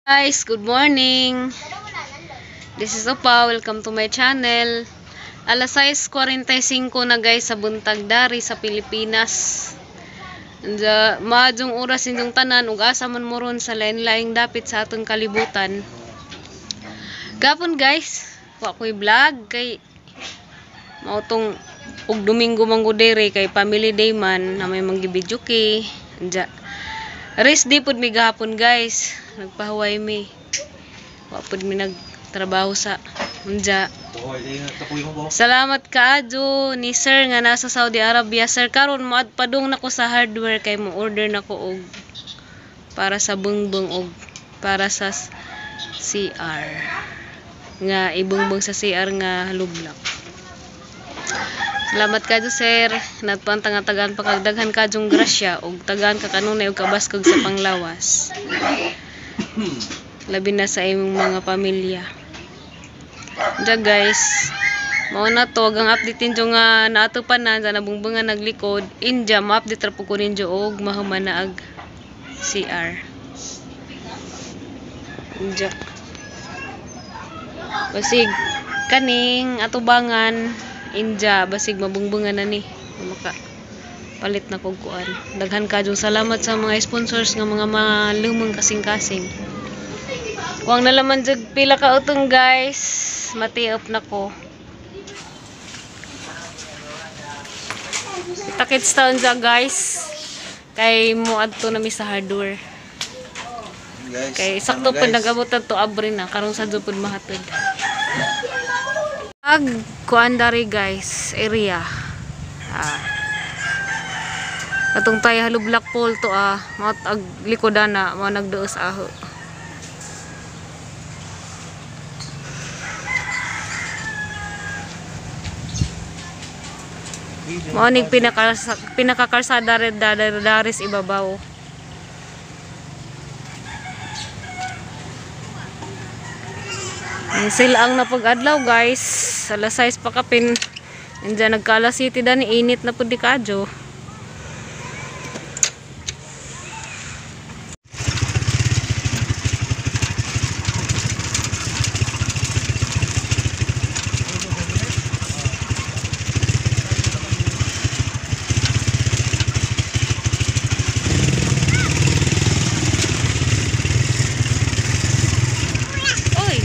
Guys, good morning. This is Opa. Welcome to my channel. Alas 6:45 na, guys, sa buntag dari sa Pilipinas. Anja, maadjong oras inyong tanan ug asa man mo ron sa lain-laing dapit sa atong kalibutan. Gapon, guys, wa ko'y vlog kay mao tong ug Domingo man gud diri kay family day man na may manggibidyoke. Anja, rest day pud mi gahapon, guys. Nagpahuway mi. Wa pud mi nagtrabaho sa unja. Salamat kaadyo ni sir nga nasa Saudi Arabia. Sir, karon moad padung nako sa hardware kay mo order nako og para sa bungbong og para sa CR nga ibungbong sa CR nga hollow block. Salamat kadyo, sir. Natpuan nga tagaan pa kag daghan kadyong grasya ug tagaan ka kanunay og kabaskog sa panglawas. Labi na sa imong mga pamilya. Diya, guys, mao na to ang update ninyo nga naatupan na sa nabungbungan naglikod. Inja, ma-update ra po ko ninyo og mahuman na ag CR. Inja. Basig kaning atubangan inja basig mabungbungan na ni maka palit na kog kuan. Daghan kadyong salamat sa mga sponsors nga mga malumong kasing-kasing. Wang nalaman jud pila ka utong, guys. Matiop na ko. Takits taon sa, guys. Kay mo adto na mi sa hardware. Guys, Kay sakto ano, pud guys? Nag-abot to abre na karon sa jud pud mahatod. Ag kuan dari, guys, area. Ah. Katong tayo hollow block pole to ah, mao ag likodan na mao nagduos aho. Mao ning pinaka pinakakarsada red daris ibabaw. Ang sila ang napag-adlaw, guys. Alas 6 pa kapin. Andiyan nagkala city dani init na pud di kadyo. Oy.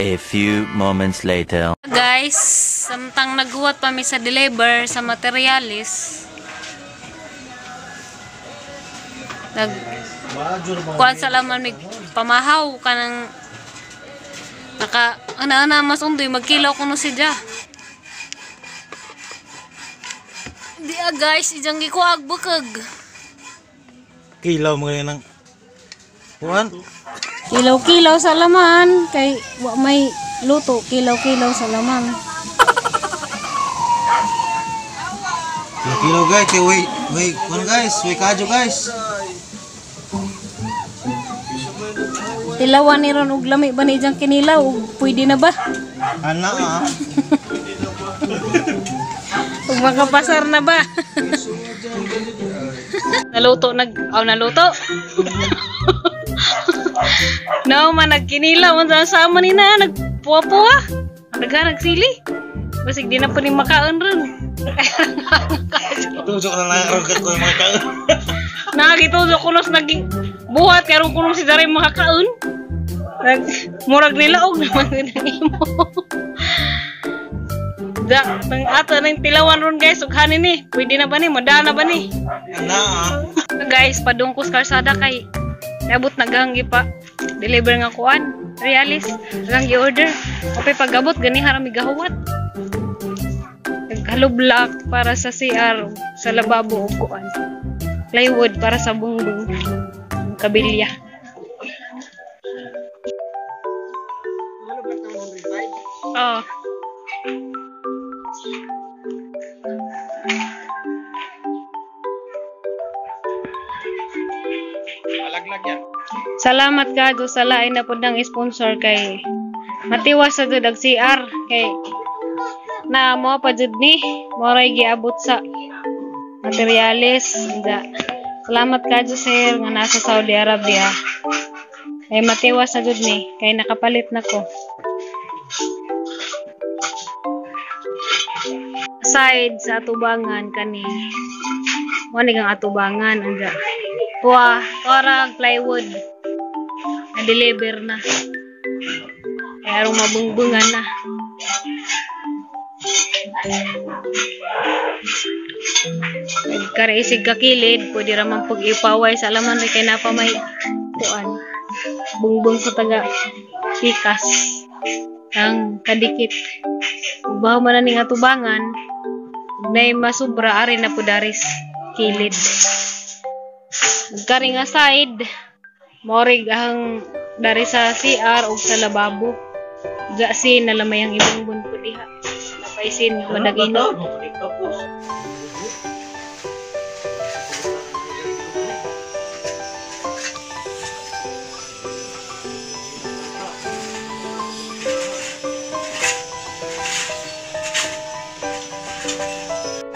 A few moments later. Guys, samtang naghuwat pa mi sa deliver sa materialis. Nag kuan sa laman mig pamahaw kanang naka ana-ana mas undoy magkilaw kuno si Ja. Di ah guys, ijang gikuag bukag. Kilaw mo ganyan ng kuan. Kilaw-kilaw sa laman kay wa may luto, kilaw-kilaw sa laman. Kilaw guys, kay way way kuan guys, way kadyo guys. Tilawan ni ron og lami ba ni ijang kinilaw? Pwede na ba? Ana ah. Ug makapasar na ba? Naluto nag aw naluto. No man nagkinilaw man sa sama ni na nagpuwa-puwa. Nagha nagsili. Basig di na po ni makaon ron. Tusok na lang aron ko mga kaon. Nakakituzo kunos naging buhat karon kuno si Daray makakaon. Nag murag nilaog naman din ang imo. Da, tang ato nang tilawan ron guys, ug hanin ni. Pwede na ba ni? Mada na ba ni? Ana ah. Guys, padungkos kalsada kay nabot naganggi pa deliver nga kuan. Realis, ang gi-order. Okay pagabot gani harami gahuwat. Naghalublak para sa CR sa lababo ug kuan. Plywood para sa bungbong kabilya. Oh. Salamat ka do sa lain na pud ng sponsor kay matiwas sa jud ang CR kay na mo pa jud ni moray giabot sa materialis. Da. Salamat ka do sir nga nasa Saudi Arabia. Kay matiwas sa jud ni kay nakapalit na ko. Side sa atubangan kani. Mo ni kang atubangan anda. Tuwa, tuwa plywood. Na-deliver na. Kaya arong mabungbungan na. Nagkaraisig kakilid, pwede raman pag-ipaway sa alaman rin kay napa may kuan. Bungbung sa taga pikas. Ang kadikit. Ubaw man na ning atubangan, nay masubra ari na pudaris kilid. Nagkari nga side, morig ang dari sa CR og sa lababo. Gasin na lamay ang ibang po diha. Napaisin nga madagino.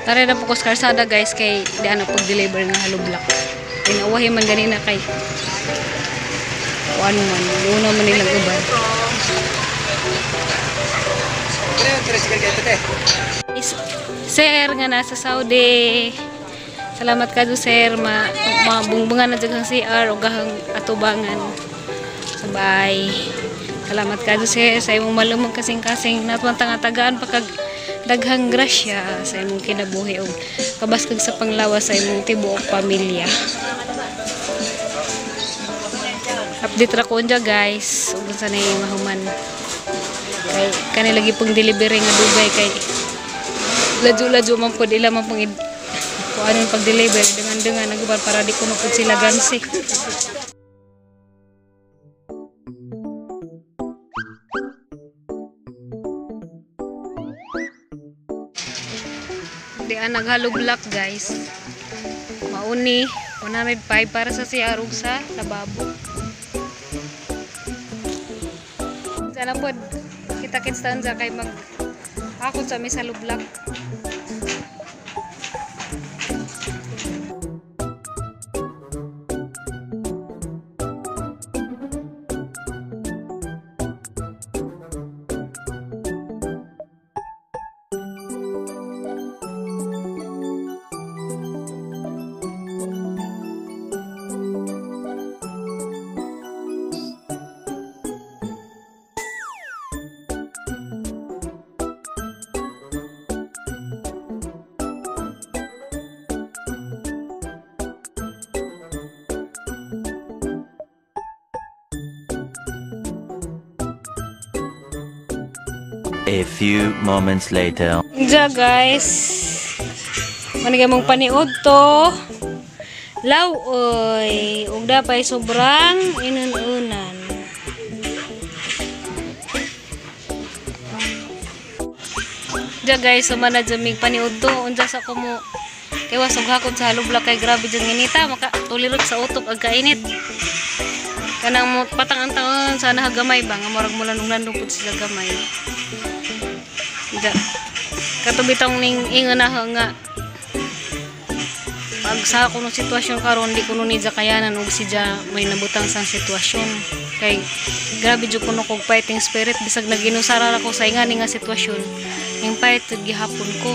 Tara na po ko sa kalsada guys kay di ano pag-deliver nga hollow block. Pinawahi man ganina kay kuan man, luna man nilang uban. Sir nga nasa Saudi. Salamat ka do sir, mabungbungan na jud ang CR ug ang atubangan. Sabay. Salamat ka do sir sa imong malumong kasing-kasing natuwang tagaan pa kag daghang grasya sa imong kinabuhi ug kabaskag sa panglawas sa imong tibuok pamilya. Update ra ko unja guys ug unsa nay mahuman. Kay kani lagi pong delivery nga dugay kay ladyo-ladyo man pud ila man pong kuan pag-deliver dengan-dengan naguban para di kuno pud sila gansi. Di ang naghalo block guys. Mauni 105 para sa CR ug sa lababo. Sana pod kita-kits taon kay mag ako sa mi sa lublak. A few moments later. Diya guys. Manigay mong paniod to. Law-oy. Ug dapay sobrang inununan. Diya guys, sumana dyan mig paniod to. Unsa sa kumo. Kay wasog hakod sa halubla kay grabe dyan nginita. Maka tulirot sa utok ag kainit. Kanang mo patang ang taon sana hagamay ba nga murag mula nung landong pud sila gamay. Diya. Katubitong ning ingon na nga pag sa kuno sitwasyon karon di kuno ni kayanan og si ja may nabutang sang sitwasyon kay grabe jud kuno kog fighting spirit bisag naginusara ra ko sa ingani nga sitwasyon ning fight jud gihapon ko.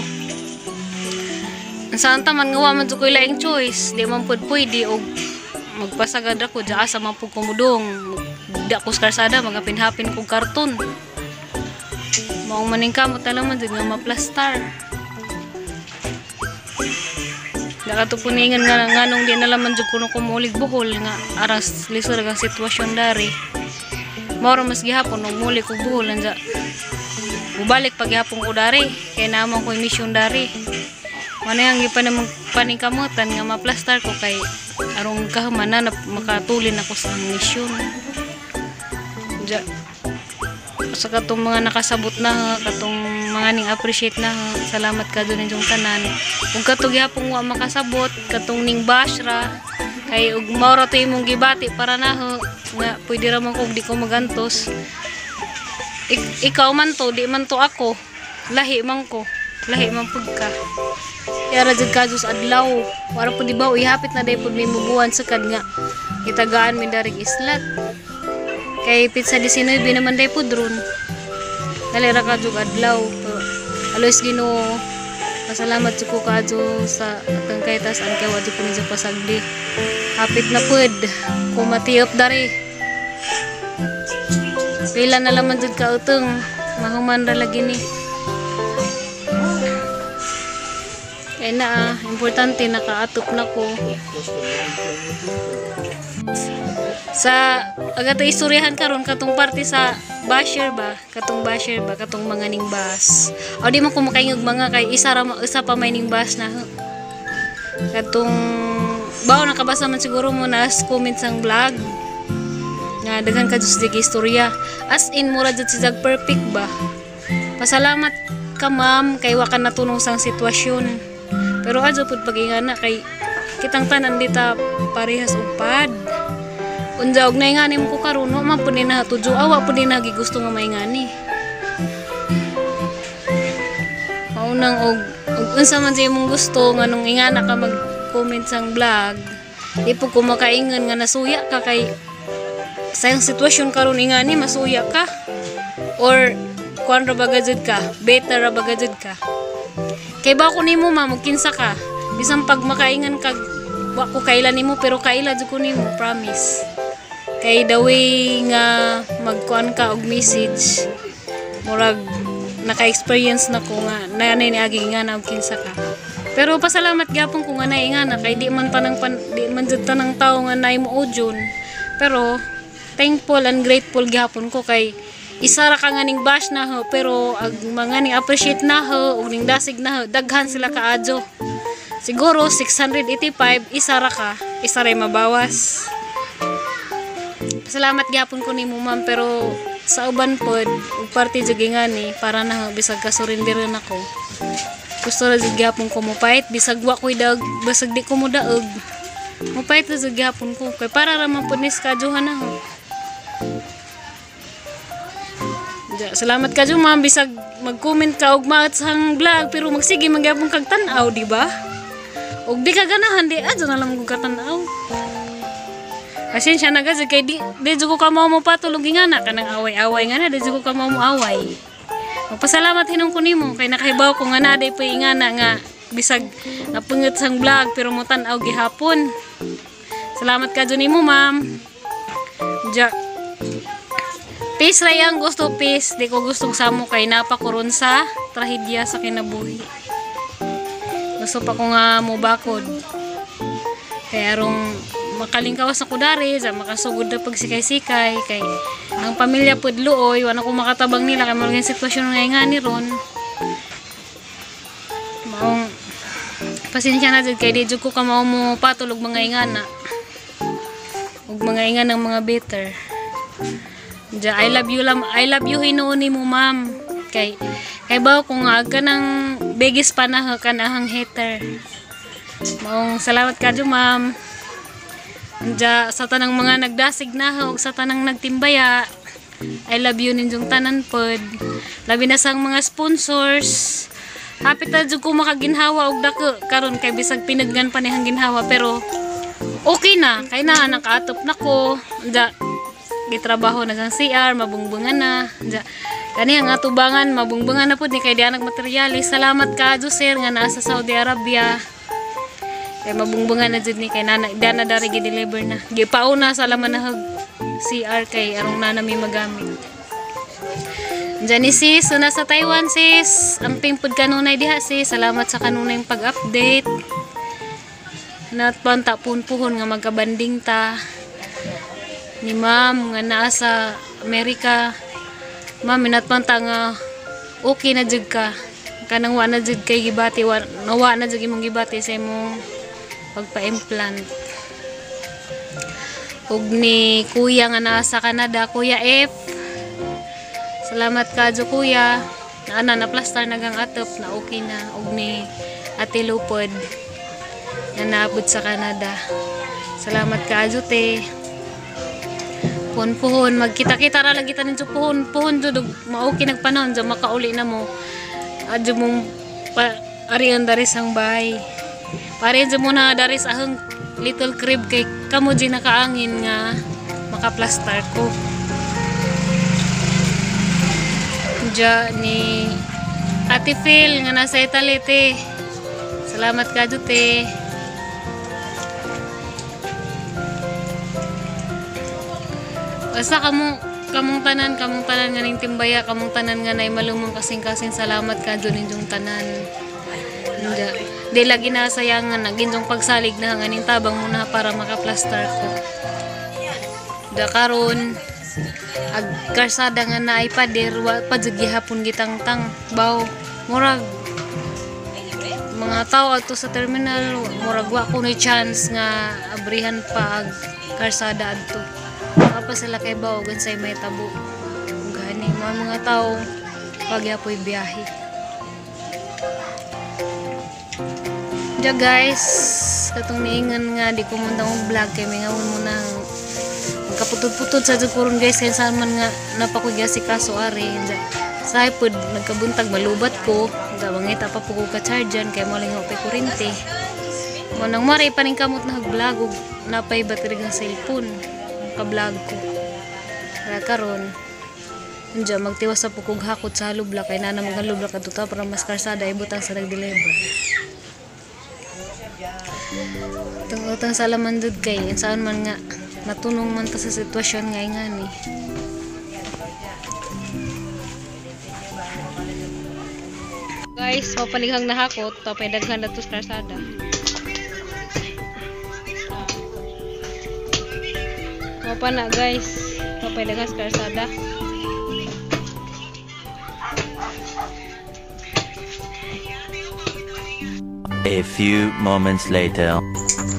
Saan ta man nga wa man jud koy laing choice, di man pud pwede og magpasagad ako ja asa man pud kumudong da ko sa kalsada magapin-hapin kog karton. Maong maning kamot na naman jud nga maplastar. Nakatupuningan nga nganong di nalaman jud kuno kumulig Bohol nga aras lisod ang sitwasyon dari. Mao ra mas gihapon og muli kog Bohol anja. Mubalik pa gihapon ko dari kay naman koy mission dari. Manay ang gipa namang paningkamutan nga maplastar ko kay arong kahuman na makatulin ako sa mission. Ja, sa katong mga nakasabot na, katong mga ning appreciate na, salamat ka doon inyong tanan. Ug katong gihapon wa makasabot, katong ning bash ra, kay ug mao ra to imong gibati para na nga pwede ra man kog di ko magantos. Ikaw man to, di man to ako. Lahi man ko, lahi man pud ka. Yara jud ka sa adlaw. Wara pud di ba ihapit na day pud may mubuan sa kad nga itagaan mi darig islat. Kay pizza 19 naman day pud ron. Dali ra ka jud adlaw. Aloys Ginoo, pasalamat jud ko kaadto sa atang kay tas ang kay wa jud ko ni pasagdi. Hapit na pud kumatiyop dari. Pila na laman jud ka utong mahuman ra lagi ni. Kaya na importante nakaatop na ko. Sa agata istoryahan karon katong parte sa basher ba, katong basher ba, katong mga ning bas. O di man ko makaingog mga kay isa ra isa pa may ning bas na. Katong bawo nakabasa man siguro mo na comment sang vlog. Nga daghan ka jud sig istorya. As in mura jud si jag perfect ba. Pasalamat ka ma'am kay wa ka natunong sang sitwasyon. Pero adyo pud pag-ingana kay kitang tanan dita parehas upad. Unja og naingani mo ko karon wa man pud ni natudyo, awa pud ni nagigusto nga maingani. Maunang og unsa man sa imong gusto nga nung ingana ka mag-comment sang vlog, di pud ko makaingon nga nasuya ka kay sa iyang sitwasyon karon ingani masuya ka or kuan ra ba gajud ka, better ra ba gajud ka. Kay ba ko nimo ma'am, kinsa ka? Bisan pag makaingan kag wa ko kaila nimo pero kaila jud ko nimo, promise. Kay the way nga magkuan ka og message, murag naka-experience na ko nga nanay ni agi nga na og kinsa ka. Pero pasalamat gyapon ko nga naay nga na kay di man tanang pan, di man jud tanang tawo nga naay mo udyon. Pero thankful and grateful gyapon ko kay isa ra ka nga ning bash na ho, pero ag mga ning appreciate na ho ug ning dasig na ho, daghan sila kaadyo. Siguro 685 isa ra ka, isa ray mabawas. Salamat gyapon ko nimo ma'am, pero sa uban pod ug parte jud ngani para na ho, bisag ka surrender nako. Gusto ra jud gyapon ko mo fight bisag wa koy dag, bisag di ko mo daog. Mo fight ra jud gyapon ko kay para ra man pod ni skajuhan na ho. Salamat ka jud ma'am, bisag mag-comment ka og maot sang vlog pero magsige magyapon kag tan-aw, di ba? Og di ka ganahan di adyo na lang kog katan-aw. Pasensya na gazud kay di jud ko kamo mo patulog nga na kanang away-away nga na di jud ko kamo mo away. Magpasalamat hinon ko nimo kay nakahibaw ko nga na day pa ingana nga bisag napungot sang vlog pero mo tan-aw gihapon. Salamat ka jud nimo ma'am. Ja. Peace ra yang gusto, peace. Di ko gustong samo kay napakuron sa trahedya sa kinabuhi. Gusto pa ko nga mobakod. Kaya arong makalingkawas ako dari sa makasugod na pagsikay-sikay kay ang pamilya pud luoy, wala ko makatabang nila kay mao sitwasyon nga nga ni ron. Maong pasensya na jud kay di jud ko kamao mo patulog mga ingana ug mga ingan ng mga bitter. Diya, I love you lam, I love you hinuon nimo ma'am. Kay kay bawo kung ag ka ng bigis panahon kanahang hater. Maong salamat kadyo ma'am. Diya, sa tanang mga nagdasig na ug sa tanang nagtimbaya, I love you ninyong tanan pod. Labi na sang mga sponsors. Hapit na jud ko makaginhawa og dako karon kay bisag pinaggan pa nihang ginhawa pero okay na kay na nakaatop na ko. Diya, gitrabaho na sang CR, mabungbungan na. Diya, kani ang atubangan, mabungbungan na pud ni kay diya nagmateryalis. Salamat kadyo sir nga naa sa Saudi Arabia. Kay mabungbungan na jud ni kay nana diya na dari gi-deliver na. Gipauna sa laman na CR kay arong nana may magamit. Diyan ni sis, so nasa Taiwan sis. Amping pud kanunay diha sis. Salamat sa kanunay pag-update. Nat panta punpuhon nga magkabanding ta ni ma'am nga naa sa Amerika. Ma'am, minatpanta nga okay na jud ka. Kanang wa na jud kay gibati, wa, nawa na jud imong gibati sa imong pagpa-implant. Ug ni kuya nga naa sa Canada, Kuya F. Salamat kadyo kuya. Ana na plaster nagang atop na okay na. Ug ni Ate Lupod nga naabot sa Canada. Salamat kadyo te. Puhon puhon magkita-kita ra lagi ta ninyo puhon puhon jud og maoki nagpanahon jud makauli na mo. Adyo mong pa, arian dari sang bahay. Pare jud mo na dari sa ahong little crib kay kamo di nakaangin nga makaplastar ko. Diya ni Ate Phil nga nasa Italy te. Salamat kadyo te. Basta kamong tanan nga ning timbaya, kamong tanan nga nay malumong kasing-kasing, salamat kadyo ninyong tanan. Hindi, di lagi nasayangan na ginjong pagsalig na nga ning tabang muna para makaplastar ko. Da karon ag karsada nga naay pader wa pa jud gihapon gitangtang baw murag mga tao adto sa terminal murag wa ko ni chance nga abrihan pa ag karsada adto. Wa pa sila kay baw unsay may tabo. Gani mga tao pagyapoy biyahe. Diya guys, katong niingan nga di ko mundang og vlog kay mingawon mo nang magkaputod-putod sa jud karon guys kay saan man nga napakoy si kaso ari. Diya sa pod nagkabuntag malubat ko, diya mangita pa po ko ka chargean kay mo lang pa kuryente. Mo nang mari paning kamot na vlog ug napay battery ng cellphone ka-vlog ko. Kaya karon diya magtiwas sa pukog hakot sa halubla kay nana maghalubla kadto ta para mas karsada ibutang sa nag-deliver. Utang sa laman dud kay saan man nga natunong man ta sa sitwasyon nga ingani. Guys, mapanighang nahakot, tapay daghan na to sa karsada. Mapa na guys, tapay daghan sa karsada. A few moments later.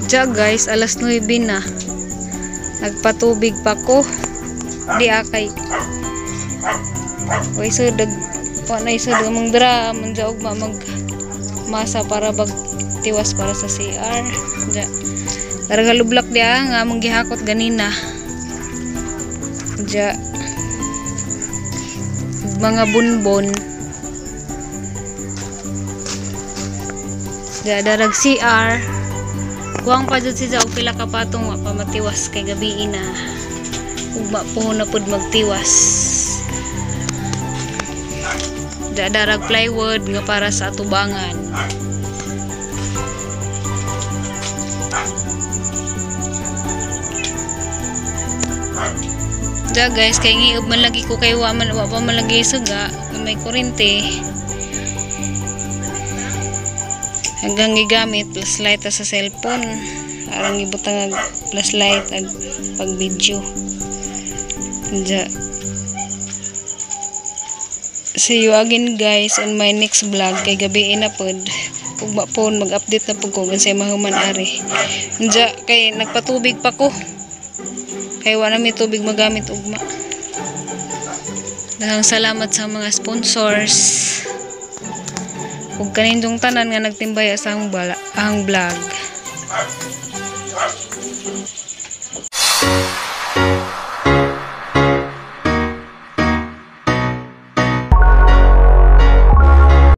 Diya guys, alas 9 na. Nagpatubig pa ko. Di akay. Way sudag. Wa na isod among dra, among dya ugma mag masa para bag tiwas para sa CR. Diya. Tara lublak diya nga among gihakot ganina. Diya. Mga bunbon. Diya darag CR. Kuwang pa jud siya og pila ka patong wa pa matiwas kay gabi na. Ugma puhon na pud magtiwas. Diya darag plywood nga para sa atubangan. Diya guys, kay ngiob man lagi ko kay wa pa man lagi suga, may kuryente. Hanggang gigamit plus light sa cellphone. Arang ibutang ag flashlight ag pag video. Diya. See you again, guys, on my next vlog kay gabi na pod. Ugma pod mag-update na pud ko unsay mahuman ari. Diya kay nagpatubig pa ko. Kay wala mi tubig magamit ugma. Daghang salamat sa mga sponsors ug kanindong tanan nga nagtimbaya sa ang, bala, ang vlog.